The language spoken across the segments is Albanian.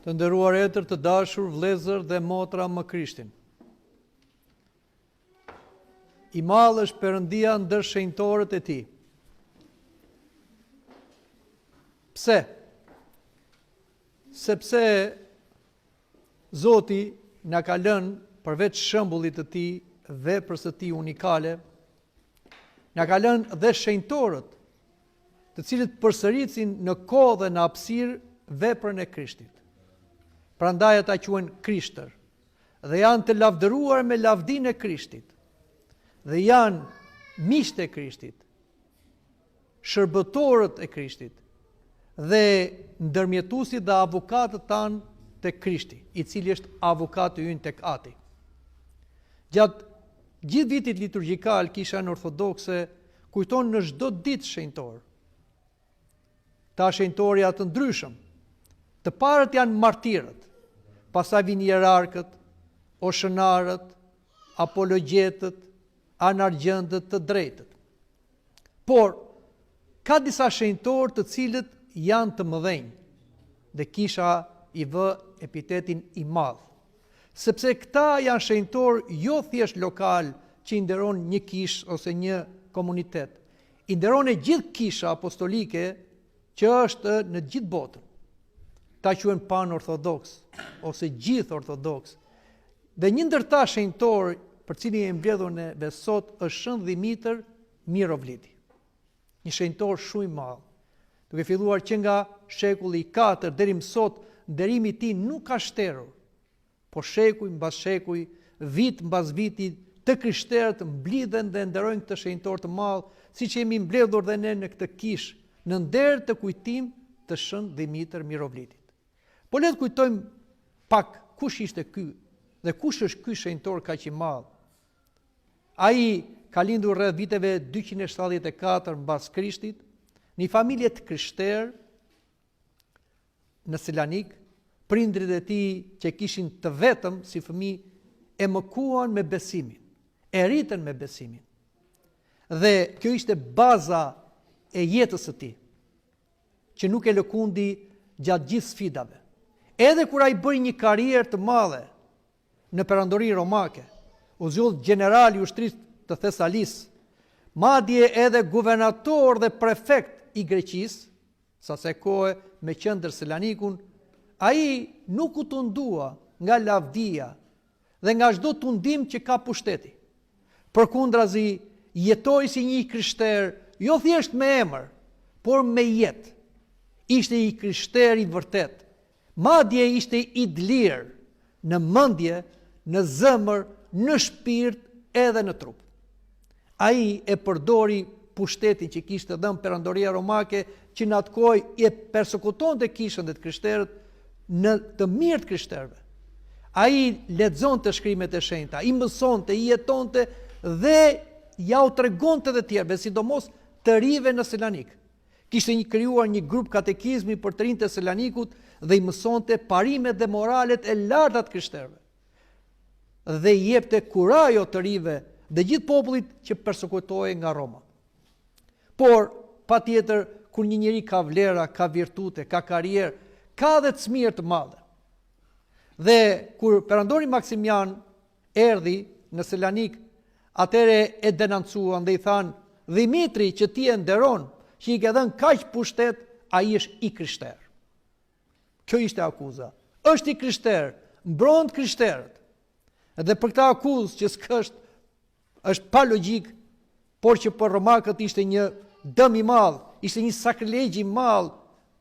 Të nderuar etër të dashur vëllezër dhe motra më Krishtin. I madh është Perëndia ndër shenjtorët e tij. Pse? Sepse Zoti na ka lënë përveç shembullit të tij, veprës së tij unikale, na ka lënë dhe shenjtorët, të cilët përsërisin në kohë dhe në hapësirë veprën e Krishtit. Prandaj ata quhen krishtër dhe janë të lavdëruar me lavdinë e Krishtit dhe janë miqtë e Krishtit, shërbëtorët e Krishtit dhe ndërmjetuesit dhe avokatët tanë tek Krishti, i cili është avokati ynë tek Ati. Gjatë gjithë vitit liturgjikal, Kisha jonë Ortodokse kujton në çdo ditë shenjtorë. Këta shenjtorë janë të ndryshëm. Të parët janë martirët, pastaj vijnë hierarkët, oshënarët, apologjetët, anargjendët, të drejtët. Por, ka disa shenjtorë të cilët janë të mëdhenj dhe kisha i vë epitetin i madh. Sepse këta janë shenjtorë jo thjesht lokalë që i nderon një kishë ose një komunitet. I nderon e gjithë kisha apostolike që është në gjithë botën. Këta quhen panorthodoks ose gjithë ortodoks. Dhe një ndër ta shenjtorë për cilin jemi mbledhur neve sot është Shën Dhimitër Mirovliti. Një shenjtor shumë i madh. Duke filluar që nga shekulli i 4 deri më sot, nderimi i tij nuk ka shterur. Po shekuj mbas shekuj, vit mbas viti, të krishterët mblidhen dhe nderojnë këtë shenjtor të madh, siç jemi mbledhur dhe ne në këtë kishë, në nder të kujtim të Shën Dhimitër Mirovlitit. Po le të kujtojmë pak kush ishte ky dhe kush është ky shenjtor kaq i madh. Ai ka lindur rreth viteve 274 mbas Krishtit, në një familje të krishterë në Selanik, prindërit e tij që e kishin të vetëm si fëmijë e mëkuan me besimin, e rritën me besimin. Dhe kjo ishte baza e jetës së tij. që nuk e lëkundi gjatë gjithë sfidave. Edhe kur ai bëri një karrierë të madhe në Perandorinë Romake, u zgjodh gjeneral i ushtrisë të Thesalisë, madje edhe guvernator dhe prefekt i Greqisë, së asaj kohe me qendër Selanikun, ai nuk u tundua nga lavdia dhe nga çdo tundim që ka pushteti. Përkundrazi, jetoi si një i krishterë, jo thjesht me emër, por me jetë. Ishte i krishterë i vërtetë, madje ishte i dlirë në mendje, në zemër, në shpirt edhe në trup. Ai e përdori pushtetin që kishte dhënë Perandoria Romake, që në atë kohë e persekutonte kishën dhe të krishterët në të mirë të krishterëve. Ai lexonte shkrimet e shenjta, i mësonte, i jetonte dhe ua tregonte dhe tjerëve, sidomos të rinjve në Selanik. Kishte një krijuar një grup katekizmi për të rinjtë e Selanikut dhe i mësonte parimet dhe moralet e larta të krishterëve. Dhe i jepte kurajo të rinjve dhe gjithë popullit që persekutohej nga Roma. Por, patjetër, kur një njeri ka vlera, ka virtute, ka karrierë, ka dhe cmirë të madhe. Dhe kur perandori Maksimian erdhi në Selanik, atëherë e denoncuan dhe i thanë, Dhimitri që ti e nderon, që i ke dhënë kaq pushtet, ai është i krishterë. Kjo ishte akuza. Është i krishterë, mbron të krishterët. Dhe për këtë akuzë që s'kështë është pa logjikë, por që për romakët ishte një dëm i madh, ishte një sakrilegj i madh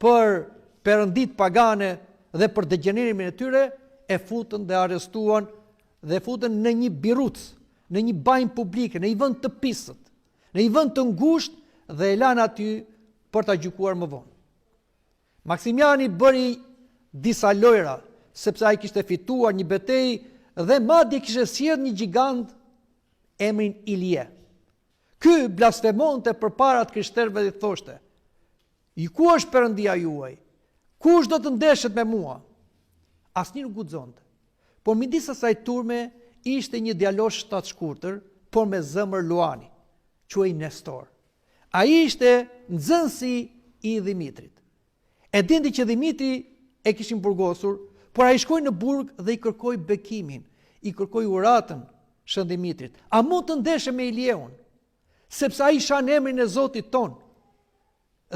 për perënditë pagane dhe për degjenerimin e tyre, e futën dhe arrestuan dhe e futën në një birucë, në një banjë publike, në një vend të pisët, në një vend të ngushtë dhe e lanë aty për ta gjykuar më vonë. Maksimiani bëri disa lojra, sepse ai kishte fituar një betejë dhe madje kishte sjellë një gjigant emrin Ilie. Ky blasfemonte përpara të krishterëve dhe thoshte: "I ku është Perëndia juaj? Kush do të ndeshet me mua?" Asnjë nuk guxonte. Por midis asaj turme ishte një djalosh shtatshkurtër, por me zemër luani. Quhej Nestor. Ai ishte nxënësi i Dhimitrit. E dinte që Dhimitri e kishin burgosur Por ai shkoi në burg dhe i kërkoi bekimin, i kërkoi uratën Shën Dhimitrit. A mund të ndeshem me Ilieun? Sepse ai shan emrin e Zotit tonë.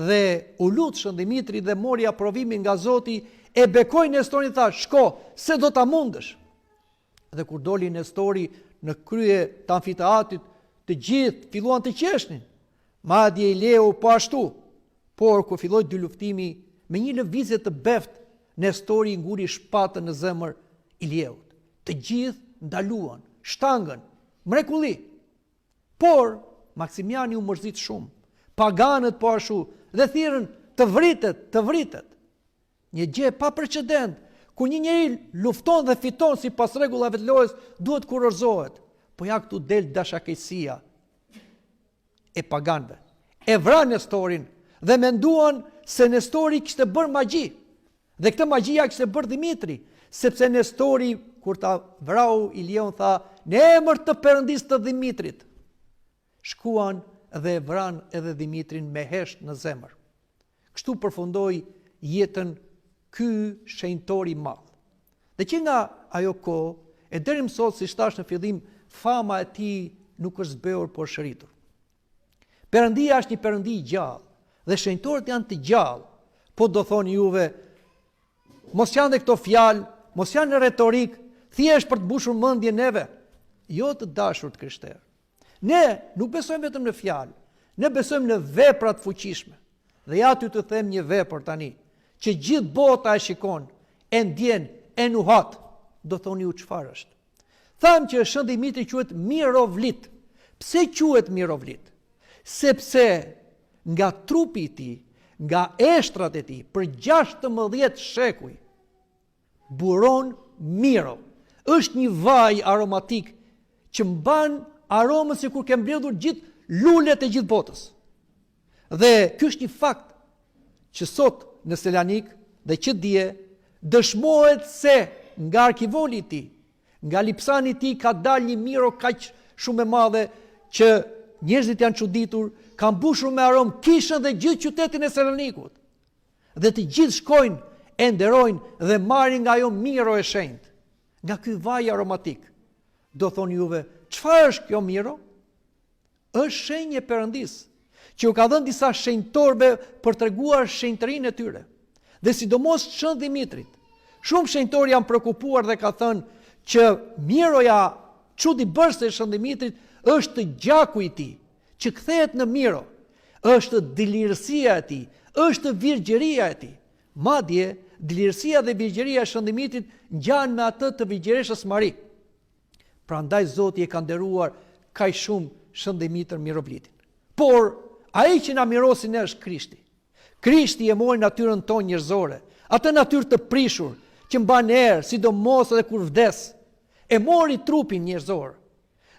Dhe u lut Shën Dhimitri dhe mori aprovimin nga Zoti, e bekoi Nestorin tha, shko, se do ta mundësh. Dhe kur doli Nestori në krye të amfiteatrit, të gjithë filluan të qeshnin. Madje Ilieu po ashtu. Por kur filloi dyluftimi, me një lëvizje të beftë, Nestori i nguli shpatën në zemër Ilieut. Të gjithë ndaluan, shtangën, mrekulli. Por, Maksimiani u mërzit shumë, paganët po ashtu, dhe thirrën të vritet, të vritet. Një gjë e paprecedent, kur një njeri lufton dhe fiton sipas rregullave të lojës, duhet kurorëzohet. Po ja këtu del dashakeqësia e paganëve. E vranë Nestorin dhe menduan se Nestori kishte bërë magji. Dhe këtë magji ia kishte bërë Dhimitri, sepse Nestori kur ta vrau Ilieun tha, në emër të Perëndisë të Dhimitrit. Shkuan dhe e vranë edhe Dhimitrin me heshtë në zemër. Kështu përfundoi jetën ky shenjtor i madh. Dhe që nga ajo kohë e deri më sot, siç thashë në fillim, fama e tij nuk është zbehur, por është rritur. Perëndia është një perëndi i gjallë dhe shenjtorët janë të gjallë. Po do thoni juve, mos janë dhe këto fjalë, mos janë retorikë, thjesht për të mbushur mendjen neve. Jo të dashur të krishterë. Ne nuk besojmë vetëm në fjalë, ne besojmë në vepra të fuqishme. Dhe ja ty të them një vepër tani, që gjithë bota e shikon, e ndjen, e nuhat, do thoni ju çfarë është. Thamë që Shën Dhimitri quhet Mirovlit. Pse quhet Mirovlit? Sepse nga trupi i tij, nga eshtrat e tij, për 16 shekuj, buron miro. Është një vaj aromatik që mban aromën sikur ke mbledhur gjithë lulet e gjithë botës. Dhe ky është një fakt që sot në Selanik dhe që dje dëshmohet se nga arkivoli i tij, nga lipsani i tij ka dalë një miro kaq shumë e madhe që njerëzit janë çuditur, ka mbushur me aromë kishën dhe gjithë qytetin e Selanikut. Dhe të gjithë shkojnë e nderojnë dhe marrin nga ajo miro e shenjtë, nga ky vaj aromatik. Do thoni juve, çfarë është kjo miro? Është shenjë e Perëndisë, që u ka dhënë disa shenjtorëve për treguar shenjtërinë e tyre. Dhe sidomos Shën Dhimitrit. Shumë shenjtorë janë preokupuar dhe kanë thënë që miroja çudibërëse e Shën Dhimitrit është gjaku i tij, që kthehet në miro, është dlirësia e tij, është virgjëria e tij. Madje, dlirësia dhe virgjëria e Shën Dhimitrit ngjan me atë të Virgjëreshës Mari. Prandaj Zoti e ka nderuar kaq shumë Shën Dhimitër Mirovlitin. Por, ai që na mirosi ne është Krishti. Krishti e mori natyrën tonë njerëzore, atë natyrë të prishur, që mban erë, sidomos edhe kur vdes. E mori trupin njerëzor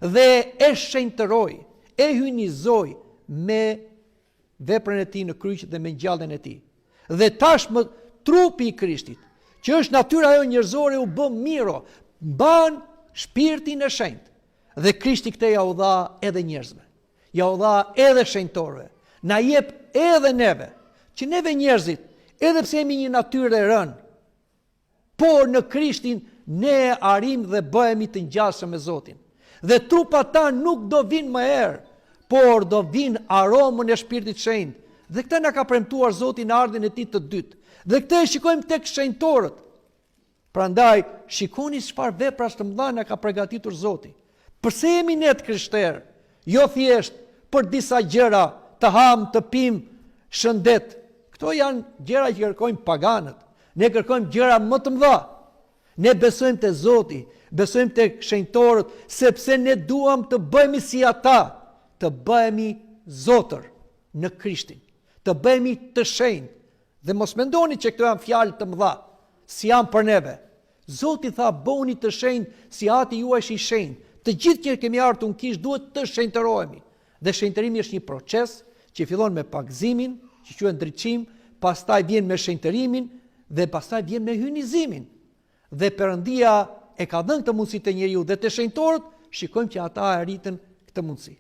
dhe e shenjtëroi, e hyjnizoi me veprën e tij në kryq dhe me ngjalljen e tij. Dhe tashmë trupi i Krishtit, që është natyra ajo njerëzore u bë miro, mban shpirtin e shenjtë. Dhe Krishti këtë ja u dha edhe njerëzve. Ja u dha edhe shenjtorëve. Na jep edhe neve, që neve njerëzit, edhe pse jemi një natyrë e rënë, Por në Krishtin ne arrijmë dhe bëhemi të ngjashëm me Zotin. Dhe trupat tanë nuk do vinë më erë, por do vinë aromën e Shpirtit Shenjt. Dhe këtë na ka premtuar Zoti në ardhjen e tij të dytë. Dhe këtë e shikojmë tek shenjtorët. Prandaj, shikoni çfarë veprash të mëdha na ka përgatitur Zoti. Përse jemi ne të krishterë? Jo thjesht për disa gjëra, të hamë, të pimë, shëndet. Këto janë gjëra që kërkojnë paganët. Ne kërkojmë gjëra më të mëdha. Ne besojmë te Zoti, besojmë te shenjtorët, sepse ne duam të bëhemi si ata, të bëhemi zotër në Krishtin, të bëhemi të shenjtë. Dhe mos mendoni që këto janë fjalë të mëdha, s'janë për neve. Zoti tha bëhuni të shenjtë si Ati juaj është i shenjtë. Të gjithë që kemi ardhur në kishë duhet të shenjtërohemi. Dhe shenjtërimi është një proces që fillon me pagëzimin, që quhet ndriçim, pastaj vjen me shenjtërimin dhe pastaj vjen me hyjnizimin. Dhe Perëndia e ka dhënë këtë mundësi te njeriu dhe te shenjtorët, shikojmë që ata e arritën këtë mundësi.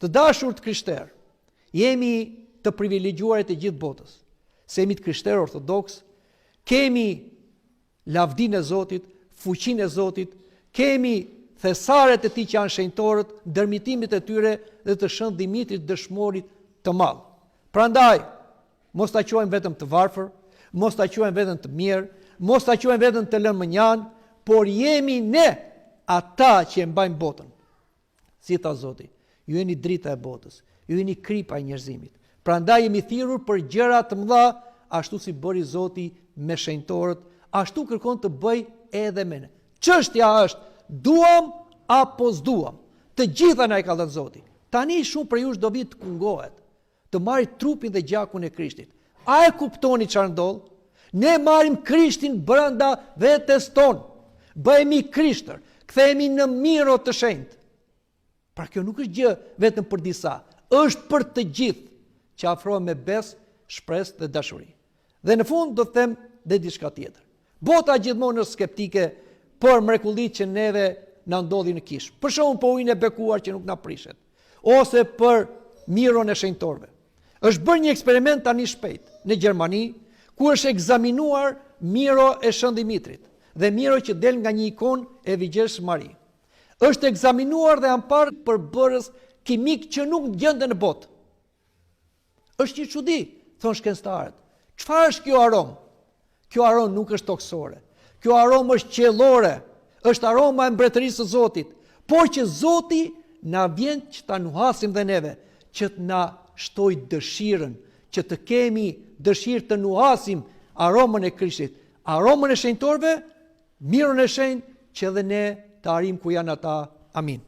Të dashur të krishterë, jemi të privilegjuarit e gjithë botës. Se jemi të krishterë ortodoksë, kemi. Lavdinë e Zotit, fuqinë e Zotit, kemi thesaret e tij që janë shenjtorët, ndërmitimet e tyre dhe të Shën Dhimitrit dëshmorit të madh. Prandaj, mos ta quajmë veten të varfër, mos ta quajmë veten të mjerë, mos ta quajmë veten të lënë mënjanë, por jemi ne ata që e mbajmë botën. Si tha Zoti, ju jeni drita e botës, ju jeni kripa e njerëzimit. Prandaj jemi thirrur për gjëra të mëdha, ashtu si bëri Zoti me shenjtorët, ashtu kërkon të bëjë edhe me ne. Çështja është, duam apo s'duam? Të gjitha na i ka dhënë Zoti. Tani shumë prej jush do vijë të kungohet, të marrë trupin dhe gjakun e Krishtit. A e kuptoni çfarë ndodh? Ne marrim Krishtin brenda vetes tonë. Bëhemi krishtër, kthehemi në miro të shenjtë. Pra kjo nuk është gjë vetëm për disa, është për të gjithë që afrohen me besë, shpresë dhe dashuri. Dhe në fund do të them dhe diçka tjetër. Bota gjithmonë është skeptike për mrekullitë që neve na ndodhin në kishë. Për shembull për ujin e bekuar që nuk na prishet, ose për miron e shenjtorëve. Është bërë një eksperiment tani shpejt në Gjermani, ku është ekzaminuar miro e Shën Dhimitrit dhe miro që del nga një ikonë e Virgjëreshës Mari. Është ekzaminuar dhe janë parë përbërës kimikë që nuk gjenden në botë. Është një çudi, thonë shkencëtarët. Çfarë është kjo aromë? Kjo aromë nuk është tokësore. Kjo aromë është qiellore. Është aroma e mbretërisë së Zotit. Por që Zoti na vjen që ta nuhasim dhe neve, që të na shtojë dëshirën, që të kemi dëshirë të nuhasim aromën e Krishtit, aromën e shenjtorëve, miron e shenjtë, që edhe ne të arrijmë ku janë ata. Amin.